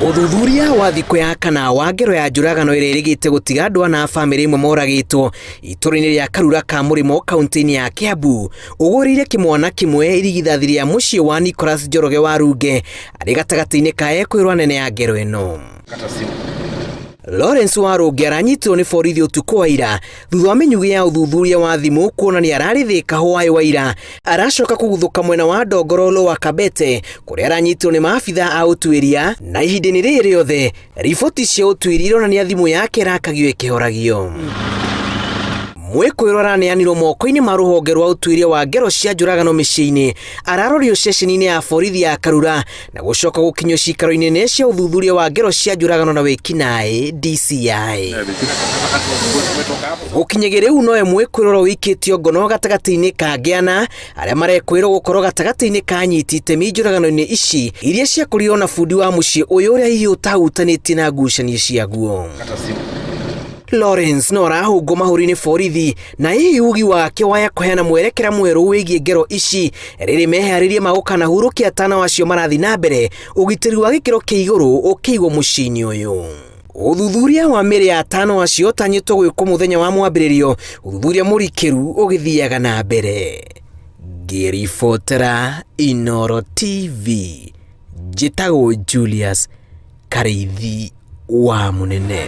Ũthuthuria wa thikũ ya kana wa ngero ya njũragano ĩrĩa ĩrĩgĩte gũtiga andũ ana a bamĩrĩ ĩmwe moragĩtwo itũũra-inĩ rĩa Karura ka Mũrĩmo kaunti-inĩ ya Kiambu ũgũrĩire kĩmwana kĩmwe irigithathi rĩa mũciĩ wa Nicholas Njoroge wa Runge arĩ gatagatĩ-inĩ ka ekũĩrwo anene a ngero ĩno. Lawrence Warũngĩ aranyitirwo nĩ borithi ũtukũ wa ira thutha wa mĩnyugĩ ya ũthuthuria wa thimũ kuonania ararĩ Thĩka hwaĩ wa ira aracoka kũguthũka mwena wa Ndongoro Lower Kabete kũrĩa aranyitirwo nĩ maabitha a ũtuĩria na ihinda-inĩ rĩrĩ rĩothe riboti cia ũtuĩria ironania thimũ yake ĩrakagio ĩkĩhoragio. Mwĩkũĩrwo araneanirwo moko-inĩ ma rũhonge rwa ũtuĩria wa ngero cia njũragano mĩciĩ-inĩ ararorio ceceni-inĩ ya borithi ya Karura na gũcoka gũkinyio ciikaro-inĩ nene cia ũthuthuria wa ngero cia njũragano na wĩkinaĩ DCI. Gũkinyagia rĩu nowe mwĩkũĩrwo ũrĩa ũikĩtio ngono gatagatĩ-inĩ ka angĩ ana arĩa marekwĩrwo gũkorwo gatagatĩ-inĩ ka anyiti itemi njũragano-inĩ ici iria ciakorirwo na bundi wa mũciĩ ũyũ ũrĩa hihi ũtahutanĩtie na ngucanio ciaguo. Lawrence no arahũngwo mahũri nĩ borithi na hihi ugi wake waya kũheana mwerekera mwerũ wĩgiĩ ngero ici rĩrĩ meharĩria ma gũkanahurũkia atano acio marathiĩ na mbere ũgitĩri wa gĩkĩro kĩa igũrũ ũkĩigwo mũciĩ-inĩ ũyũ. Ũthuthuria wa mĩrĩ ya atano acio ũtanyĩtwo gwĩkwo mũthenya wa mwambĩrĩrio, ũthuthuria mũrikĩru ũgĩthiaga na mbere. Ngĩribotera Inooro TV, njĩtagwo Julius Karĩithi wa Mũnene.